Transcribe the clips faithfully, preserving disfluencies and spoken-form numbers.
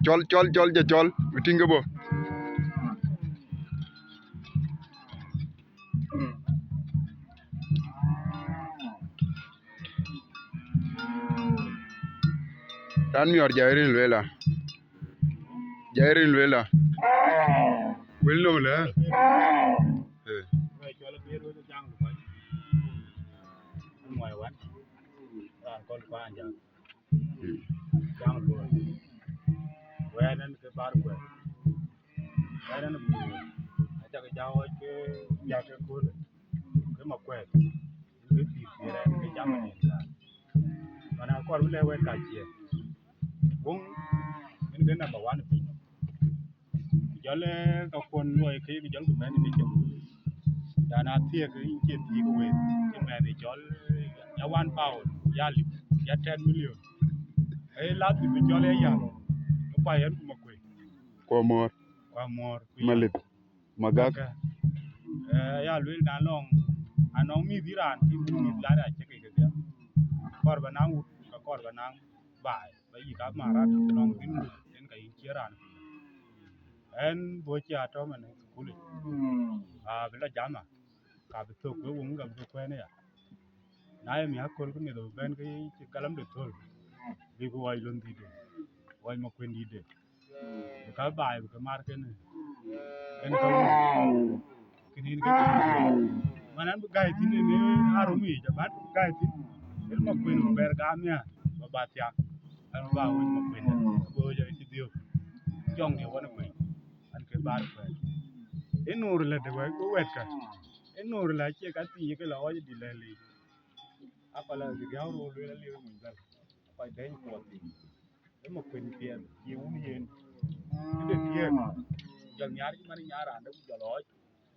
Cɔl, cɔl, cɔl, jɔ cɔl. Bï tïŋ ke bɔ̈. Raan miɔɔr jai rin lueel a. Jai rin lueel a. Wël nɔm lë. Eh. Wɛ̈ɛ̈t ɛn ke bär kuɛth. Wɛ̈ɛ̈t ɛn bï. Acak jam ɣɔc ke biäk ke köölë. Ke Makuɛth. Ke pïïr pïïr ɛn ke jam ɛn yen. Mana kɔr bï lɛ̈k wɛ̈ɛ̈t ka ciëë. Wöŋ, en ke number one piny. Jɔl, eh, ka kuɔn luɔi ke, jɔl ku bɛ̈n ke cök. Dan a thiëëk, yïn cie thiëëk wëëth, cï mɛnh ë cɔl, eh, ya one pound, ya lip, ya ten million. Ee, lazim bï cɔl ë yäŋ, ë kuany ɛn ku Makuëi. Ku Amuɔɔr. Ku Amuɔɔr, ku yäŋ. Malith. Magak. Magak. Eh, ya lueel na lɔŋ, anɔŋ mïth yï raan, kï mïth lar acï ke kedhie. Kɔr bä naŋ wut, ka kɔr bä naŋ baai, bä yï ka marat, nɔŋ dhïn wut, en ka yïn cie raan piny. Ɛn bɔ̈ cie atɔ̈ man ë thukul yic. Aa, bï lɔ jama, ka bï thök, wek wöŋ ka bï ke kuɛ̈n aya. Na ye miäk aköl, ke meth abï bɛ̈n ke cï galamde thöl, bï ku ɣɔc lon dhïtde, ɣɔc Makuëi dïtde. Bï ka baai bï ke mar kenë, kenë ka wun. Kënë yen ke cï man an bï gäi thïn ënë arom yiic, abän bï gäi thïn, en Makuëi bï bɛ̈r gam nhial, bä bä thiak, an bä wec Makuëi, abï wec acï dhiöök, jɔŋ dië wän Makuëi, an ke bär kuɛ̈ɛ̈t. Ë nuur lë de wɛ̈t, wɛ̈t kä, ë nuur lë acie ka thii ke lɔ ɣɔc dï lɛ̈k liic, akɔl abï riäu röör lueel aliu ë muny dhäl, akɔc dɛ̈ny kuɔth thïn. Ë Makuëi piɛth, cie wun yen. Këde thiëëk, jɔl nhiaar cï man ë nyaar raan dë ku jɔl ɣɔc,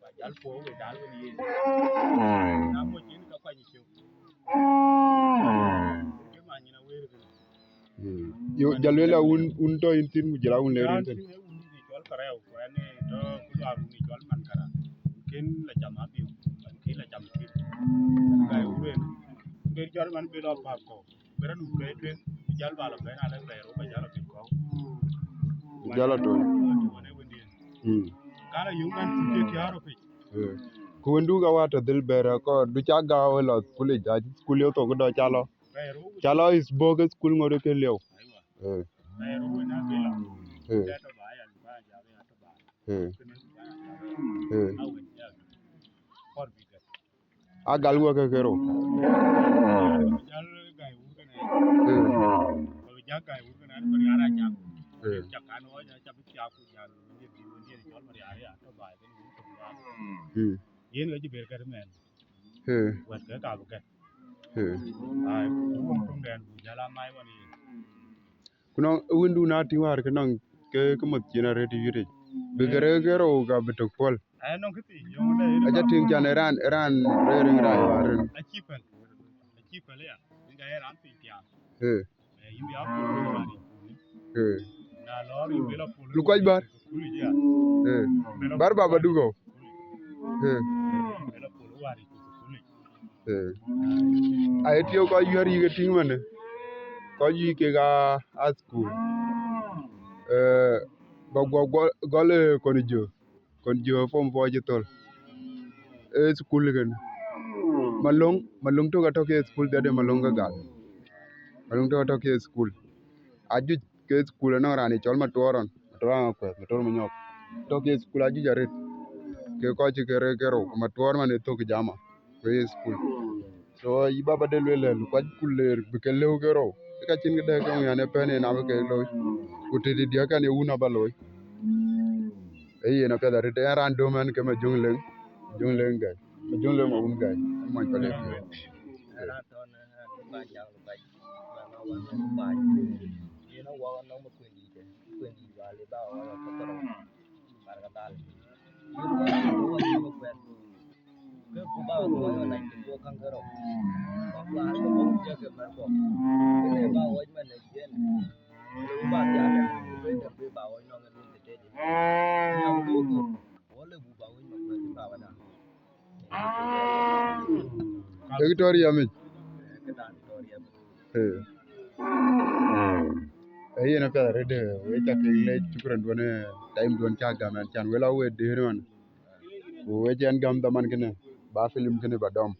ba jäl puɔ̈u we dal wën yen. Na moc yen ka kuany cök. Ke ma nyin awëër kënë. Mm. Yo, jal wela wun, wun tɔ yïn thïn ku jël a wun le rin thïn. Tïŋ ë wun ë cɔl Karɛu, ku ɛn ë tɔ ku luaar wun ë cɔl Man Kara. Ken la cam abiu, ken la cam kït. Gai wun ë. Ber jɔl man bï lɔ pak kɔ̈u. Bï rɔt duk ke tueŋ, bï jäl bä lɔ bɛ̈n alë bɛ̈ɛ̈r, wo bä jäl lɔ piny kɔ̈u. Bï jäl lɔ tueŋ. Tueŋ ë wëndiën. Mm. Ka lɔ yöŋ man thuk ke tiaar rɔ piny. Eh. Ku wëndu ka wa tɔ dhil bɛ̈ɛ̈r akɔɔr, du ca gääu ë lɔ thukul yic, acï thukul ye thok dɔ ca lɔ. Bɛ̈ɛ̈r wo. Ca lɔ is bok ë thukul ŋot ke lieu. Aiwa. Eh. Bɛ̈ɛ̈r wo wën a ke lɔ. Eh. Tɛ̈ tɔ ba ya, ba ya, ba ya tɔ ba. Eh. Kënë ba ya. Eh. A wën ya. Kɔɔr bï gɛ̈t. Agal wek ke kerou. Jal gai wur kënë. Eh. Jal gai wur kënë, an, bï riaar a cam. Eh. Cak kan ɣɔc, a cam cak ku jal, wëndiën, wëndiën cɔl bï riaar ya, tɔ baai, kënë wun tök ya. Mm. Yen ka cï ber kɛt mɛn. Eh. Wɛ̈t ke ka bï kɛt. Eh. Ai, ku wun töŋdɛn, ku jal a mai wän yen. Ku nɔŋ wëndu na tïŋ wäär ke nɔŋ ke, ke mɔth cin arëët yït yic. Bï ke rëër ke rou ka bï tök puɔl. Aya nɔŋ kë thii, yöŋ de, aca tïŋ can ë raan, ë raan rëër ë raan wäär rin. Acï päl. Acï päl ya. Ŋa ye raan piny tiaam. Eh. Eh, yïn bï a pol wël wäär yic. Eh. Na lɔɔr yïn bï lɔ pol. Lukuac bär. Kul ya. Eh. Bär baba duk ɣɔ̈u. Eh. Bï lɔ pol wäär yic. Eh. Aye tiëëu kɔc wiɛ̈r yïk ë tïŋ mënë, kɔc yïk kek aa, aa thukul. Eh, ba guɔ gɔl, gɔl, eh, kɔn jö, kɔn jö form four cï thöl. Ee thukul kënë. Malöŋ, Malöŋ tök atɔ̈ ke thukul dhiëëde Malöŋ ke gal. Malöŋ tök atɔ̈ ke thukul. Ajuëc ke thukul anɔŋ raan ë cɔl Matuɔɔr ɣɔn, Matuɔɔr Aŋakuɛth, Matuɔɔr Manyɔk. Tɔ̈ ke thukul ajuëc arëët. Ke kɔc cï ke rëër ke rou, ku Matuɔɔr man ë thök jama. Ku ye thukul. So, yï baba de lueel lɛ̈l, kuac ku leer bï ke lëu ke rou. Ë ka cïn këdë ke ŋiɛ̈n ëpɛ̈n en abï ke looi. Ku tëtï diäk ɛn ye wun aba looi. Ee yen apiɛth arëët, ɛn raan döm ɛn ke Majöŋ Leŋ, Majöŋ Leŋ Gäi. Majöŋ Leŋ ma wun Gäi, mony Palek. Ë raan tɔ̈ në, ë, Lubac, Jaŋ Lubac, man ë wän ë Lubac. Yen ë wɔ nɔm ë kuën dïïtë, kuën dïït wäär le ba ɣɔn ë Kathɔrou, Barkadhal. Yen wɔ nɔm ë kuën. Ke ku ba ɣɔn ë nac ke guɔ käŋ ke rou. Ba kuaar ke bɔ̈ thiëëk ke mär guɔ. Kënë ba ɣɔc man ë jiën. Ku ba thiaak, ku ben dɛm bï ba ɣɔc nɔm ë luth ë tëde. Nhiam ku thok. Wɔ le bu ba ɣɔc ma kuën ba wadä. Victoria mic. Eh, këdan Victoria mic. Eh. Ee yen apiɛth arëët, ee, wek ca ke leec, cukran duɔ̈n, ee, time duɔ̈n ca gam ɛn can wek la wek dëër ɣɔn. Ku wek cï ɛn gam dhaman kënë, ba film kënë ba dɔm.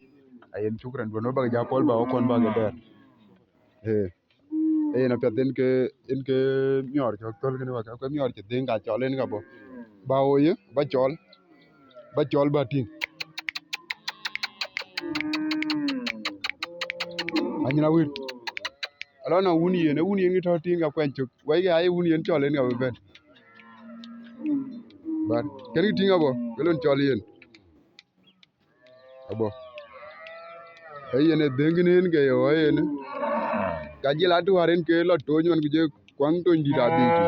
Ee yen cukran duɔ̈n wek bak ja pɔ̈l ba wek kɔn bak ke dɛɛr. Ee, ee yen apiɛth en ke, en ke miɔɔr cɔk thöl kënë ba ke, ke miɔɔr cï dhëŋ ka cɔl en ka bɔ̈. Ba woi, ba cɔl, ba cɔl ba tïŋ. Anyin awir. Alɔ na wun yen, ee wun yen kë tɔ̈ tïŋ ka kuany cök. Wɛ̈ikë aye wun yen cɔl en ka bï bɛ̈n. Bär. Kën kë tïŋ abɔ̈, ke lon cɔl yen. Abɔ̈. Ee yen ee dhëŋ kën en ke ye ɣɔ̈i yen. Ka jël atuar en ke lɔ tooc man ku je kuaŋ tony dït abï tï.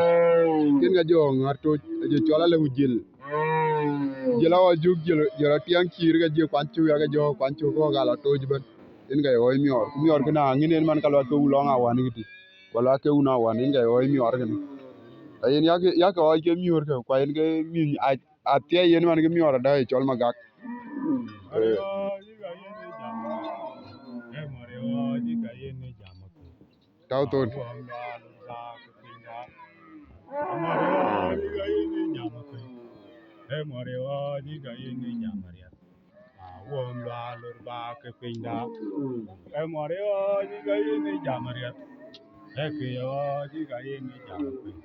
Kën ka jɔ ŋär tooc, aje cɔl alë ku jël. Jël awɔ juk, jël, jël atiɛŋ cïïr ke je kuany cök, ya ke jɔ kuany cök kɔ̈k ka lɔ tooc ëbɛ̈n. Yen ka ye ɣɔ̈i miɔɔr. Ku miɔɔr kënë aŋïn en man ka luakke wun lɔŋ awan ë këtï. Ku luakke wun awan, yen ka ye ɣɔ̈i miɔɔr kënë. Ayen yak, yak ɣɔ̈i ke miɔɔr kë, ku ayen ke mïny a, athiɛɛi yen man ke miɔɔr adä ye cɔl magak. Ee. Tau thon. Ee muɔr ë ɣɔɔc, yï ka yïn ë jam ariɛth. Awuɔm luaal lor bä ke pinyda. Ee muɔr ë ɣɔɔc, yï ka yïn ë jam ariɛth. Ee kë ye ɣɔɔc, yï ka yïn ë jam piny.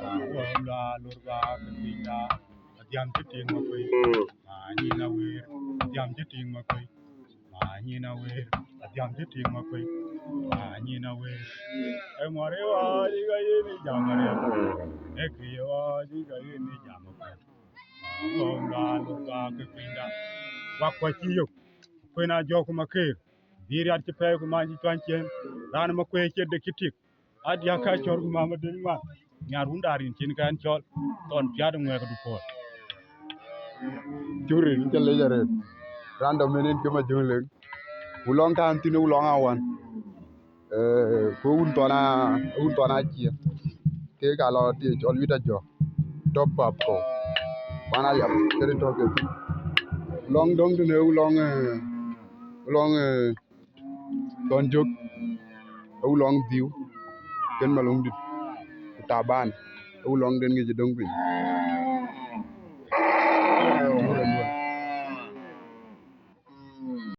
Awuɔm luaal lor bä ke pinyda. Adhiam cï tiŋ makuei. Ma nyin awër. Adhiam cï tiŋ makuei. Ma nyin awër. Adhiam cï tiŋ makuei. Ma nyin awër. Ee muɔr ë ɣɔɔc, yï ka yïn ë jam ariɛth. Ee kë ye ɣɔɔc, yï ka yïn ë jam piny. Ɣɔn la lor bä ke pinyda. Wak kuac cï yök. Kuen a jɔk ku makër. Bï riat cï pɛɛi ku man cï cuany cien. Raan makuei ciët de cï tik. Adiäk ka cɔr ku mama den ŋuan. Nyar wun darin cin kɛn cɔl. Thɔn piat ŋuɛk du pɔl. Curin cä lec arëët. Random en en ke ma jöŋ leŋ. Ku lɔŋ kan thïn, ku lɔŋ awan. Ee, ku wun thɔn a, wun thɔn a cie. Ke ka lɔ ti cɔl wit a jɔ. Top up ko. Wan a yam, keri tɔ ke. Lɔŋ dɔŋ tënë, u lɔŋ, ee, u lɔŋ, ee, thɔn jök. U lɔŋ dhiu. Ken malɔŋ dit. Ku taban. U lɔŋ den ŋic dɔŋ piny.